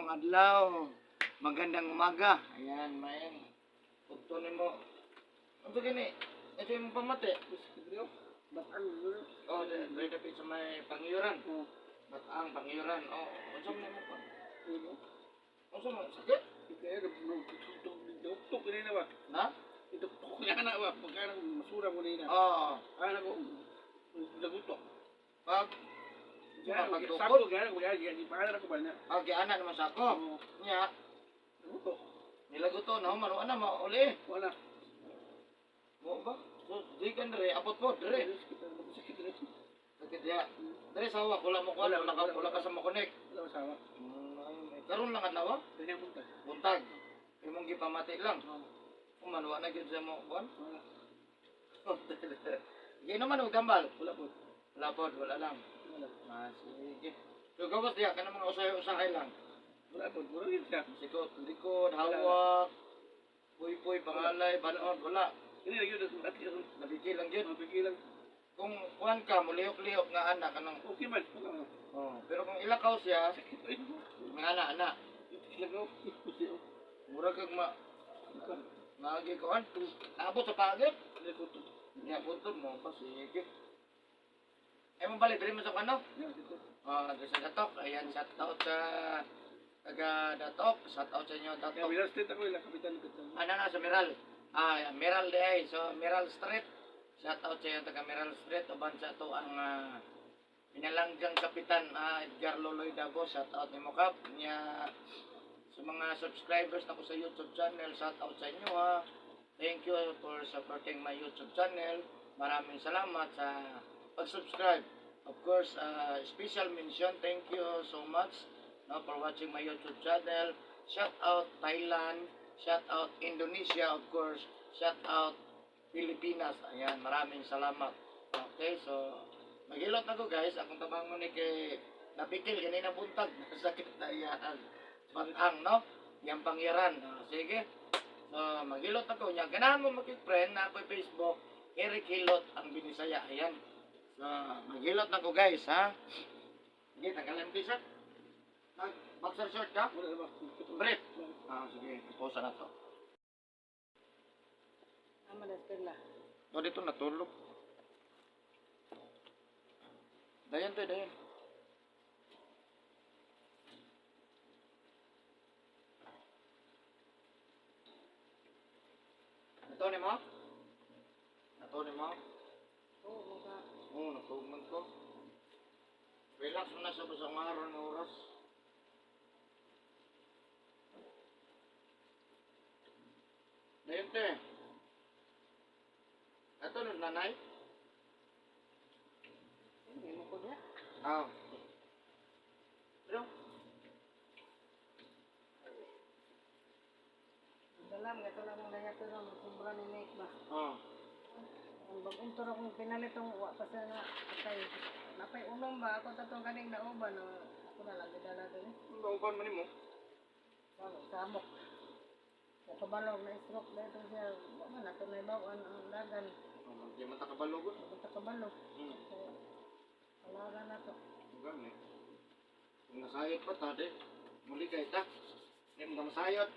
Adlaw. Magandang umaga. Ayan, maayong udto nimo. Unsa gani? Ito yung pamati. Oh, dre dapit sa may Pangiyuran. Bataang Pangiyuran. Oh, unsa man mo pa? Unsa man sakit? Na? Oh, pag pagdukot. Ah, giana naman sa ako. Nya, nilaguto na human ana mauli. Mo ba? So, di kan dre abot po dre. Sakit ya. Dre sawa wala mo kuan, wala ka sa mo-connect. Ay, karon lang adlaw ah. Buntag. Imong gipamati lang. Human wa na gyud sa mo kuan. Sige naman og tambal. Wala pod, wala lang. Ah, sige. So gawas diya kana mga usahay-usahay lang. Sikot, likod, hawak, puy-puy, pangalay, banon, wala. Nabiki lang yun. Kung kuan ka, mulihok-lihok nga anak kanang Okay man. Oh, pero kung ilakaw siya, mga anak anak, mura kag ma maagi kuan. Abot sa pagit. Nya kutob mo pa sige. Ay mo balik diri mo sa kano? Ah, diri sa Datok. Ayan, shout out sa taga Datok. Shout out sa inyo Datok. Kaya Street ako ila kapitan kapitan. Ano na sa Meral? Ah, Meral di ay. So Meral Street. Shout out sa inyo taga Meral Street. Uban sa to ang pinalanggang kapitan Edgar Loloy Dago. Shout out nimo kap. Nya sa mga subscribers nako sa YouTube channel, shout out sa inyo ha. Thank you for supporting my YouTube channel. Maraming salamat sa pag-subscribe. Of course, special mention, thank you so much, no, for watching my YouTube channel. Shout out Thailand, shout out Indonesia, of course, shout out Pilipinas. Ayan, maraming salamat. Okay, so maghilot na ko guys. Akong tabangon ni kay napikil ganina buntag sakit na iyan. Batang, no? Yang pangyaran. Ah, sige. So, maghilot ako. Nya, ganahan mo makik-friend na ako'y Facebook, Eric Hilot ang Binisaya. Ayan. So, maghilot na ko guys, ha? Sige, tanggalan mo sir. Nag boxer short ka? Wala ba? Brief. Ah, sige. Posa na to. Ama na perla. No, dito natulog. Dayan to, dayan. Nato ni mo? Nato ni mo? Oo, maka Oo, natugman ko. Relax mo na sa basang araw ng oras. Dayan te. Ato nun, nanay? Hindi mo ko niya. Ah. Pero, Dalam gato lang ang daya pero magkumbra ni Nick ba. ah. Ang bagong turo kong pinalitong wa pa sa na kay napay unom ba ako tatong kaning nauban no ako na lang gidala dali. Ang bauban man nimo? Samok samok. Sa kabalog na stroke na ito siya, wa man ato na ibawan ang dagan. Oh, di man ta kabalogon. Punta kabalo. So, Kalaran na to. Gani. Kung nasayot pa ta, di. Muli kay ta. Di mo ka masayot.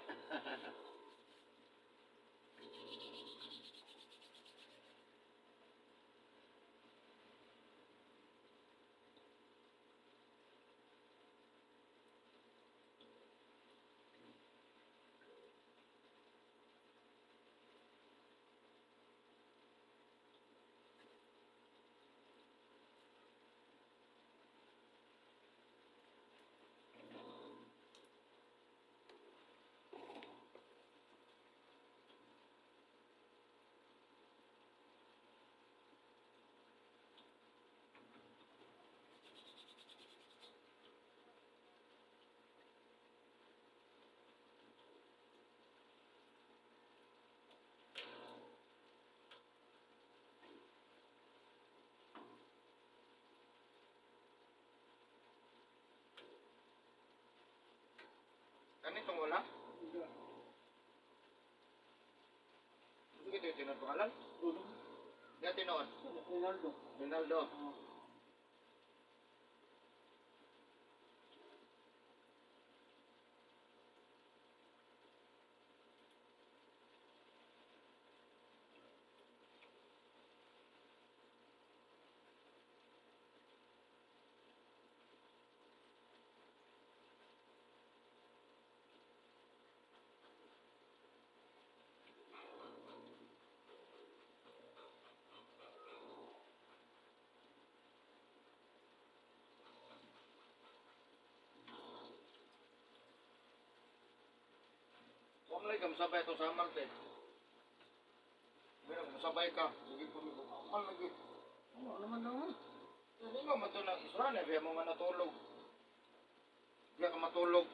Kanitong wala? Sige, ito yung tinuod pangalan? Di tinuod. Ronaldo. Ronaldo. Malay ka, masabay ito sa amal, te. Meron, masabay ka. Sige po, amal lagi. Ano naman daw mo? Hindi mo man ito ng isra na, kaya mo man natulog. Hindi ka matulog.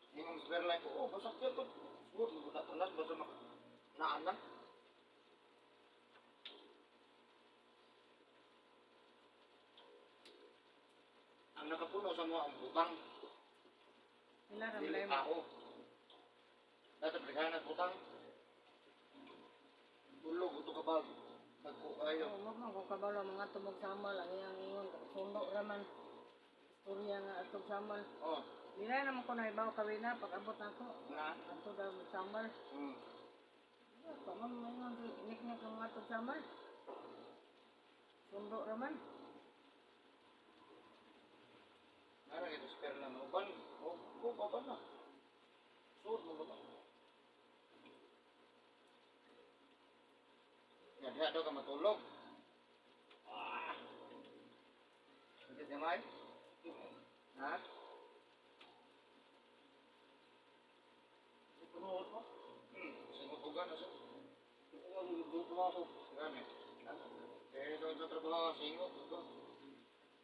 Hindi mo mas like, oo, basak yan to. Siguro, natulas, basta mak... Naanan. Ang nakapuno sa mga ang butang, Sila dili ramlay mo. tao. Dapat bigyan ng butang. Tulog, uto ka ba? Nagkukayo. Oo, mo man kung kabalo mga tumog samal ang iyang ingon sundo raman. Istorya nga atog samal. Oh, Dili naman ko nahibaw kawina pag abot nako. na. Ato daw samal. Pa man ingon niknik ang mga atog samal. Sundo raman. Nara ito spare lang. Uban. O, o, uban na. Suot mo ba ba? Yan, diha daw ka matulog. Ah. Hindi gamay? Ha? Punuot mo? Singutugan na siya. Trabaho. Gani. Eh, doon sa trabaho, singot. Ito.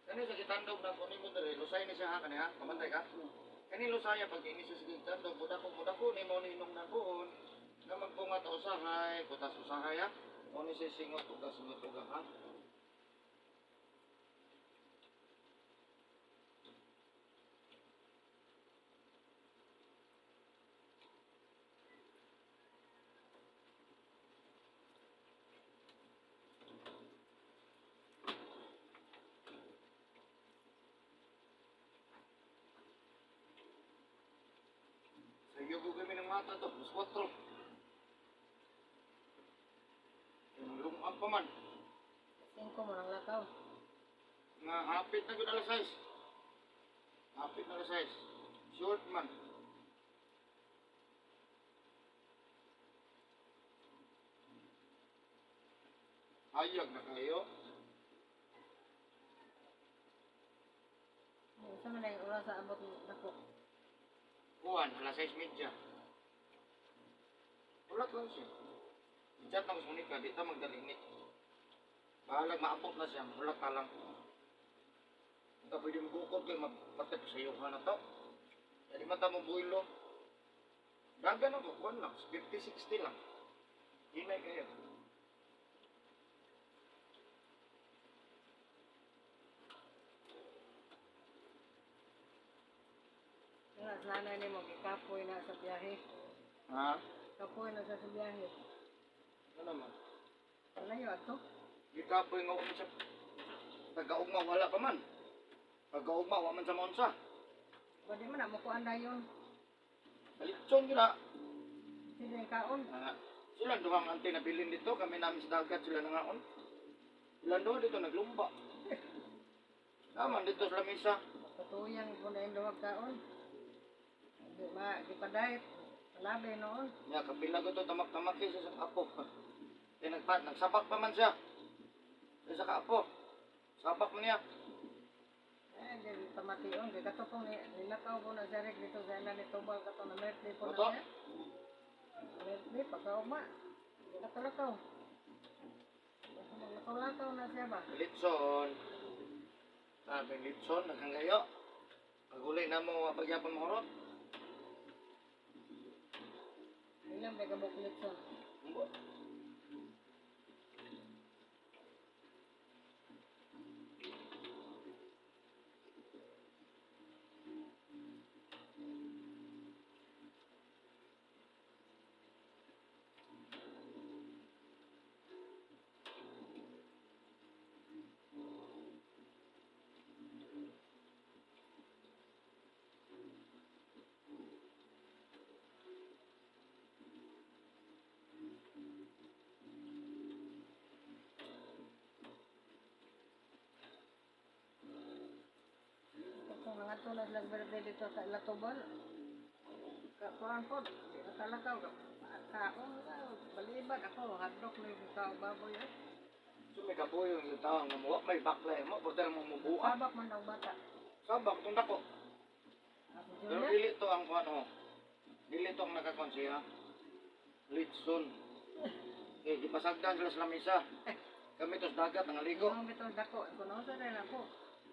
Kani sa gitandog na kunin mo diri, lusay ni siya ha kani ha, kamantay ka. Kani lusaya pag ini siya sa gitandog, mudako mudako ni mo ninong nakuon. Nga magpunga ta usahay, kutas usahay ha. Mo ni siya singot uga singot uga ha. Sa iyo kami ng mata to, mas 4. Yung lumang pa man, Singko mo nang lakaw. nga hapit na gud alas 6. Hapit na alas 6. Short man. Hayag na kayo. Sa man ay oras sa abot nako. Kuan, alas 6:30. Ulat lang siya. I-chat na ko sa Monica, di ta magdalinit. Bahalag maabot na siya, ulat na lang. Ito pwede mo bukod kay mapatip sa iyo na to. Jadi mata mo builo. Dagan ako, kuan lang, 50-60 lang. Hinay kayo. Nga sa nanay nimo gikapoy na sa biyahe. Ha? Kapoy na sa biyahe. Ano naman? Layo ato. Gikapoy nga umi sa pagkaugma wala pa man. Pagkaugma wa man sa maunsa. Pwede man na mo kuan dayon. Balitson yun na. Sige kaon. Ah, sila duhang ante nabilin dito, kami namin sa dagat sila nangaon. Sila duha dito naglumba. Tama dito sa lamisa. Patuyang ko na yung kaon. Di ma di pa diet. Labi noon. Nya kapila ko to tamak-tamak kay siya sa apo. Kay nagpat nagsabak pa man siya. Sa kaapo. Sabak man niya. Eh, di pamation. Di kato pong nilakaw ko na sa dito sa ila ni Tubal kato na merkli po Oto? na niya. Merkli, pagkauma. Di kato-lakaw. Lakaw-lakaw na siya ba? Litson. Sabi litson naghangayo. Paguli na mo pagyapon mo horot. Ilang may kabuklit son. Umbo. Kung mga tulad lang birthday dito sa ila Tubal. Kakuan po, di nakalakaw. Kaon, balibad ako, hotdog na yung kao baboy. Eh. So may kabuyo yung tao nga mo may bakla mo porter mo mubuan. Sabak man daw bata. Sabak tong dako. Ako Pero Julia. dili to ang kuan oh. Dili tong nakakonsiya. Litson. Eh, gipasagdan sila sa lamisa. Kami tos dagat, nangaligo. Ang bitaw dako, kuno sa dahil ako.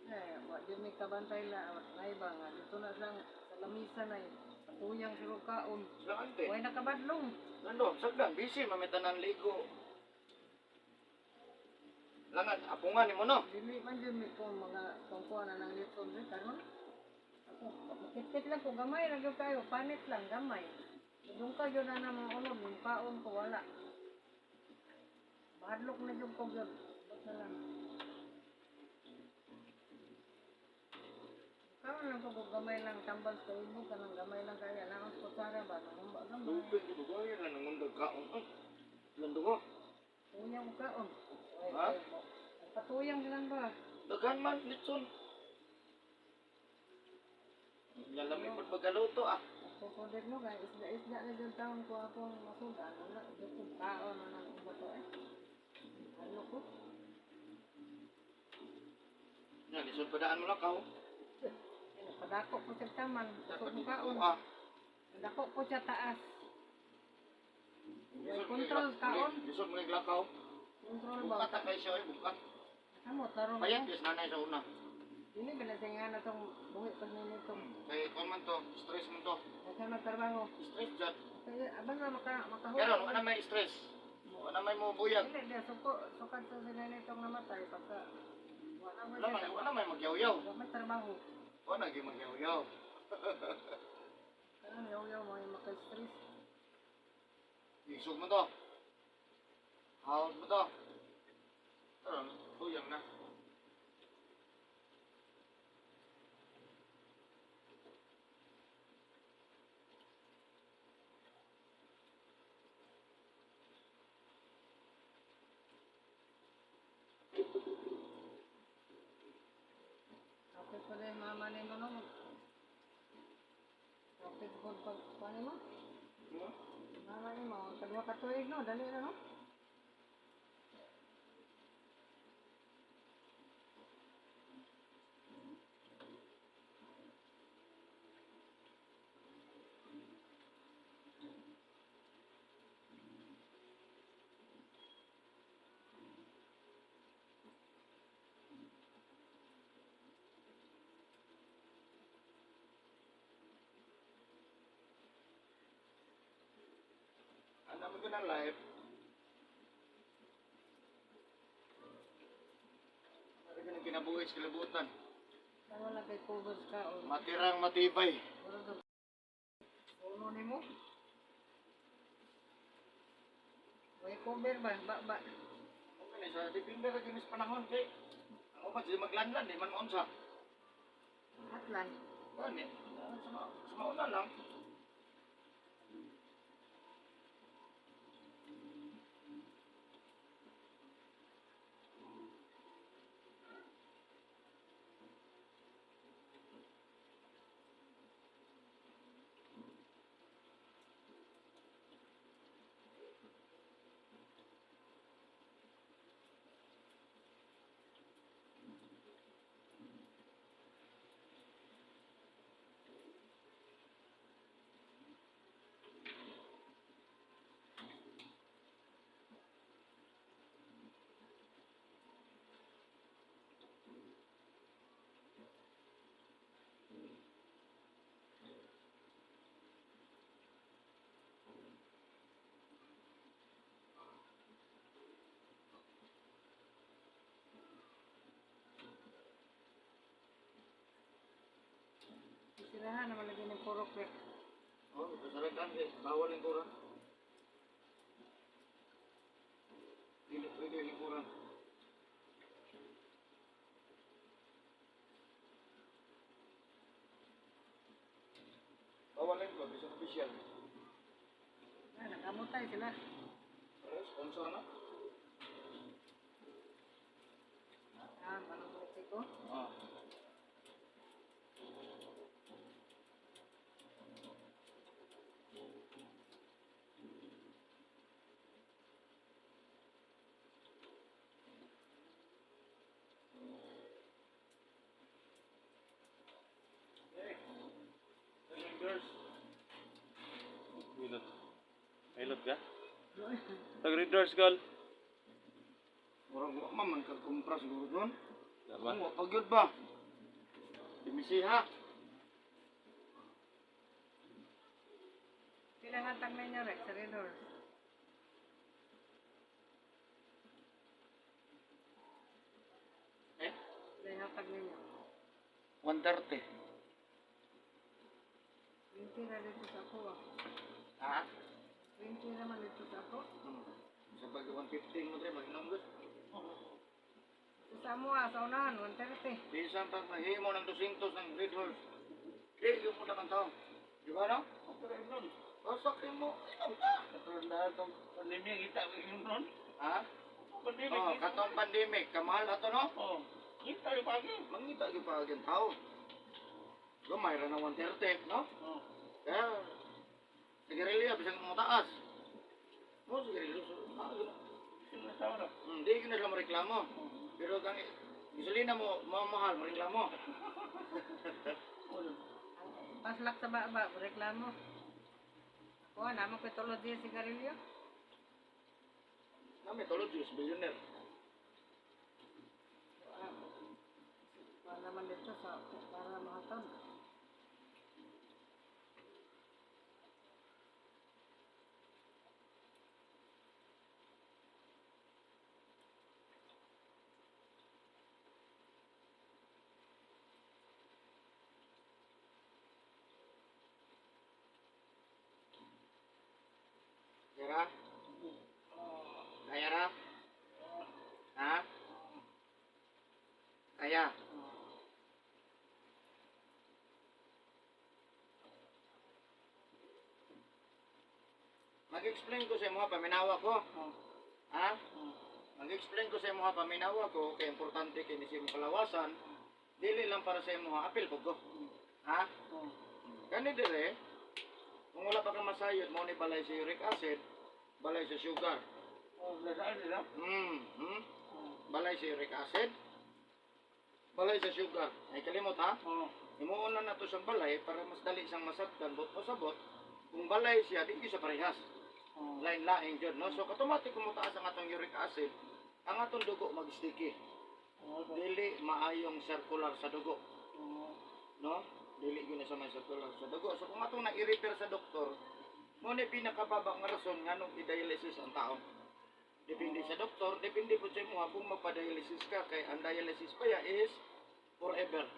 Eh, wa jud mi kabantay la na iba nga dito na lang sa lamisa na eh. Patuyang siguro kaon. Sila ante. Way nakabadlong. Nando, sagdan, busy, mamitanan ligo. Langan, apungan ni mo no. Dili man jud mi ko mga kungkuan na ng litson rin karon. Ako, makit lang ko gamay ra gyud kayo, panit lang gamay. Dung ka gyud na na mga unod, yung kaon ko wala. Mahadlok na jud ko gyud. Basta lang. Kaon lang ko kung gamay lang tambal sa ibog kanang gamay lang kaya naon ko sara ba nangumba gamay. Tubig, di ba? Yan lang, nangundag kaon. Ay, lando ko. Tuyang ko kaon. Ay, Ha? ay, mo. Patuyang lang ba? Daghan man, litson. Lalami po pagkaluto ah. Kukulit mo kay isda-isda na dyan taon ko akong masudan. Wala, dyan kong tao na nang iba to eh. Ano ko? Yan, lisod padaan mo lang kao. Eh, Padako ko siya taman. Dapat Kusog dito kaon. ah. Padako ko siya taas. Lisod Control kaon. Lisod mo naglakaw. Control ba? Bukat ang kayo siya, eh, bukat. Kamo, tarong. Payat, yes, nanay sa una. Dili ba na siya nga na itong buhi pa nito. Kay, kung man to, stress man to. Kasi magtrabaho. Stress dyan. Kaya, abang na makahulog. Pero, wala may stress. Wala may mo buyag. Dili, di, suko, sukad sa sila nitong namatay. Pagka, wala man Wala may, wala may magyaw-yaw. Wala may trabaho. Wala naging magyaw-yaw. Karon yaw-yaw mo yung maka-stress. Isog mo to. Hawak mo to. Pero, tuyang na. Okay pa rin mama ni mo no. Okay ko pag paano mo? Hmm? Mama ni mo, kadua ka tuig no, dali na no. Ano mo ka ng life? Ano ka ng kinabuhi sa kalibutan? Wala lang kay covers ka o. Matirang matibay. Wala ka. Uno ni mo. May cover ba? Ba ba. Okay na, sa depende ra gyud sa panahon kay ang uban sila maglanlan di man maunsa. Atlan. Gani, sa mauna lang. Sirahan naman lagi ng purok rek. Oh, kasarakan kay bawal lingkuran. Dili pwede lingkuran. Bawal lingkuran, bisan official. Ah, nakamutay sila. Pero sponsor na. Ah, manong politiko. Ah. Hey, girls. Sab ka? Tag Red Horse call. Murag wa man man kag-kumpra siguro doon. Tama. Wa pa gyud ba? Dimisi ha. Pila hatag ninyo Rex sa Red Horse? Eh? Pila hatag ninyo? 130. 20 na dito sa ako ah. Ha? 20 naman dito sa ako. Sa pag 115 mo dre mag-inom gud. Sa amo ah, sa unahan, 130. Bisan pag mahimo ng 200 ng Red Horse. Di gyud mo naman tao. Di ba no? Basta kay mo, inom ka. Pandemya kita inom ron. Ha? Pandemic. Oh, katong pandemic, kamahal ato no? Oh. Kita yung pagi. Mangita gyud pa gyud tao. Gamay ra na 130, no? Oh. Kaya, sigarilyo, bisan mo taas. Mo, sigarilyo, so, ah, Sino sa na? Hindi ko na sila mareklamo. Pero kang gasolina mo, mamahal, mareklamo. Paslak sa baba, reklamo. Ako, ah, namo ko tulod din sigarilyo. Nami, tulod Diyos, billionaire. Ah, para naman dito sa para mahatod. Kaya? Kaya ra? Ha? Kaya? Mag-explain ko sa imo paminawa ko. Oh. Ha? Mag-explain ko sa imo paminawa ko kay importante kay ni sa imong kalawasan. Dili lang para sa imo apil ko. Ha? Oh. Kani dire, kung wala pa ka masayod, mo ni balay sa uric acid, balay sa sugar. Oh, lasaan nila. Balay sa uric acid, balay sa sugar. Ay kalimot ha? Oh. Imuon na nato siyang balay para mas dali siyang masabtan, bot o sabot. Kung balay siya, di gyud siya parehas. Oh. Lain-lain jud, no? So, automatic kung mutaas ang atong uric acid, ang atong dugo mag-sticky. Oh. Dili maayong circular sa dugo. Oh. No? Dili gyud na sa may circular sa dugo. So kung atong na-refer sa doktor, mo ni pinakababa nga rason nganong i-dialysis ang tao. Depende sa doktor, depende po sa imo kung magpa-dialysis ka kay ang dialysis pa ya is forever.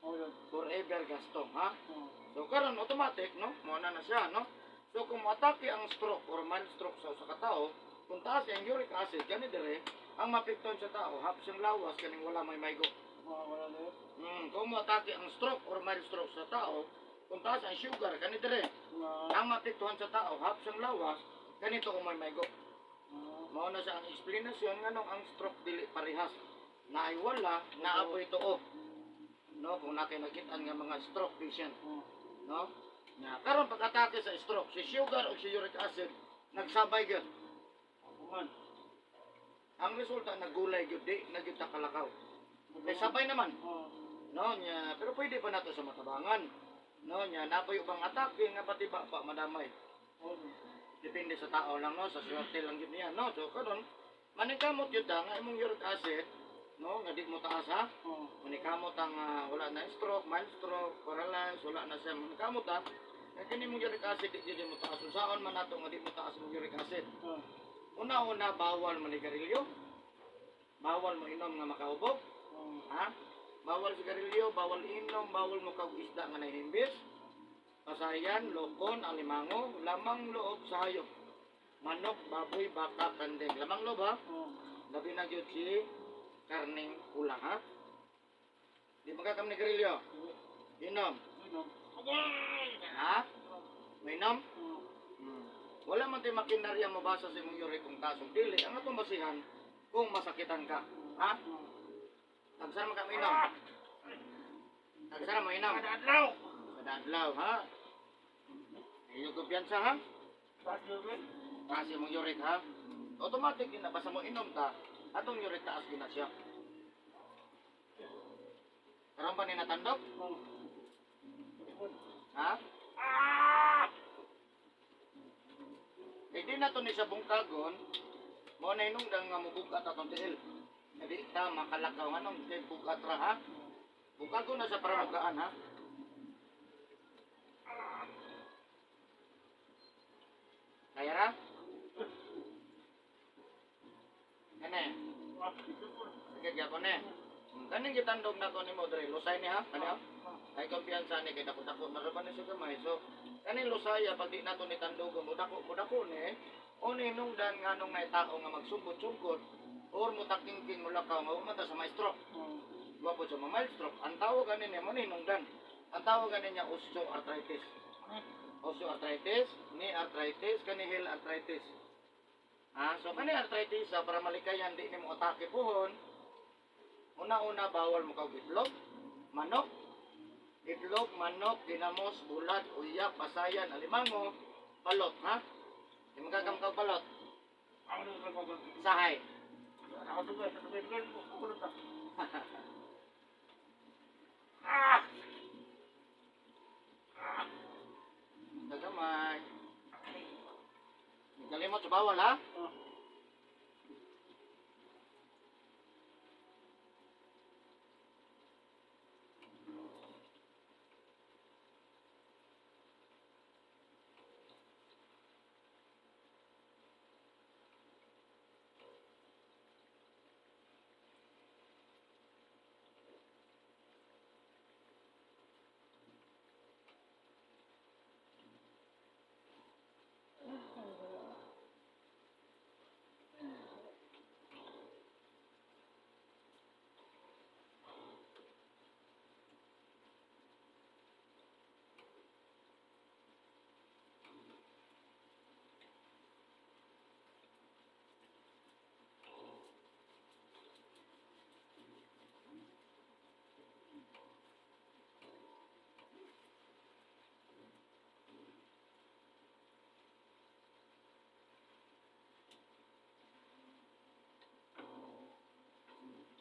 Oh. Forever gasto, ha? Oh. So karon automatic, no? Mo na na siya, no? So kung maatake ang stroke or mild stroke sa usa ka tawo, kung taas ang uric acid gani dire, ang maapektuhan sa tao, hapos ang lawas kaning wala may maigo. Oh, wala na yun. Kung maatake ang stroke or mild stroke sa tao, kung taas ang sugar kani dire, Na. ang maapektuhan sa tao, hapos ang lawas, ganito kung may maigo. Oh. Mao na siya ang explanation nganong ang stroke dili parehas. Naay wala, naapoy tuo. No, kung nakay nakitaan nga mga stroke patient, Oh. no? Na karon pag-atake sa stroke, si sugar o si uric acid nagsabay gyud. Ako man. Ang resulta nagulay gyud di na gyud ta kalakaw. Kay sabay naman. Oh. No nya, pero pwede pa nato sa matabangan. No nya, napoy ubang atake nga pati ba pa madamay. Oh. Depende sa tao lang no, sa swerte lang gyud niya no. So karon maningkamot gyud ta nga imong uric acid no, nga di mo taas ha. Oh. Manikamot ang wala na stroke, mild stroke, paralyzed, wala na siya. Manikamot ha. Nga kini mong uric acid di gyud mo taas. Unsaon man nato nga di mo taas imong uric acid. Oh. Una-una bawal manigarilyo. Bawal mo inom nga makaubog. Oh. Ha? Bawal sigarilyo, bawal inom, bawal mo kag isda nga nahimbis. Pasayan, lokon, alimango, lamang loob sa hayop. Manok, baboy, baka, kanding. Lamang loob ha? Oh. Labi na gyud si karning pula ha? Di ba ka nigarilyo? Inom. Inom. Ha? May inom? Oh. Wala man tayo makinarya mabasa sa imong uric kung taas o dili. Ang atong basihan kung masakitan ka. Ha? Oh. Tagsara man ka mainom. Tagsara mo inom. Kada adlaw. Kada adlaw, ha? Iyo kumpiyansa, ha? Taas yun, eh. Taas imong uric, ha? Automatic din na basta mo inom ta, atong uric taas din na siya. Karon pa ni natandok? Oh. Ha? Ah! Eh, dili nato ni sa bungkagon, mao na hinungdan nga mubugat atong tiil. Nga di ta makalakaw nganong kay bugat ra ha. Bungkagon na sa para mugaan ha. Kaya ra? Kene, sige gyapon eh. Kaning gitandog nako nimo dre, lusay ni ha, kani ha. Ay kumpiyansa ni kay dako-dako na ra ba ni sa gamay. So, kaning lusaya pag di nato ni tandogon, mudako mudako ni. O ni nungdan nganong nay tao nga magsugod-sugod or mutakingking mulakaw nga umata sa maestro. Wa po sa mild stroke. Ang tawag ani niya mo ni nungdan. Ang tawag ani niya osteoarthritis. Osteoarthritis, knee arthritis, kani heel arthritis. Ah, so kani arthritis ah, para malikayan di nimo atake puhon. Una-una bawal mo kag itlog, manok, itlog, manok, ginamos, bulad, uyap, basayan, alimango, balot, ha? Di mo kagam kag balot, Ako na sa pagod. sahay. Ako tugay, sa tugay, tugay, kulot na. Ah! Kagamay. Kalimot sa bawal, ha? Oh.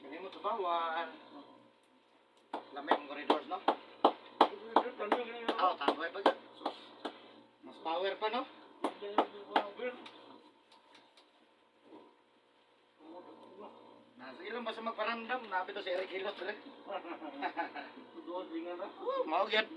Kalimot sa bawal. Lamay ang corridors, no? Tugay, tugay, tugay. Oo, tama pa yun. Sus. Mas power pa, no? Nasa ilang ba sa magparamdam? Nabi to si Eric Hilot, pre. Oh, mao gyud.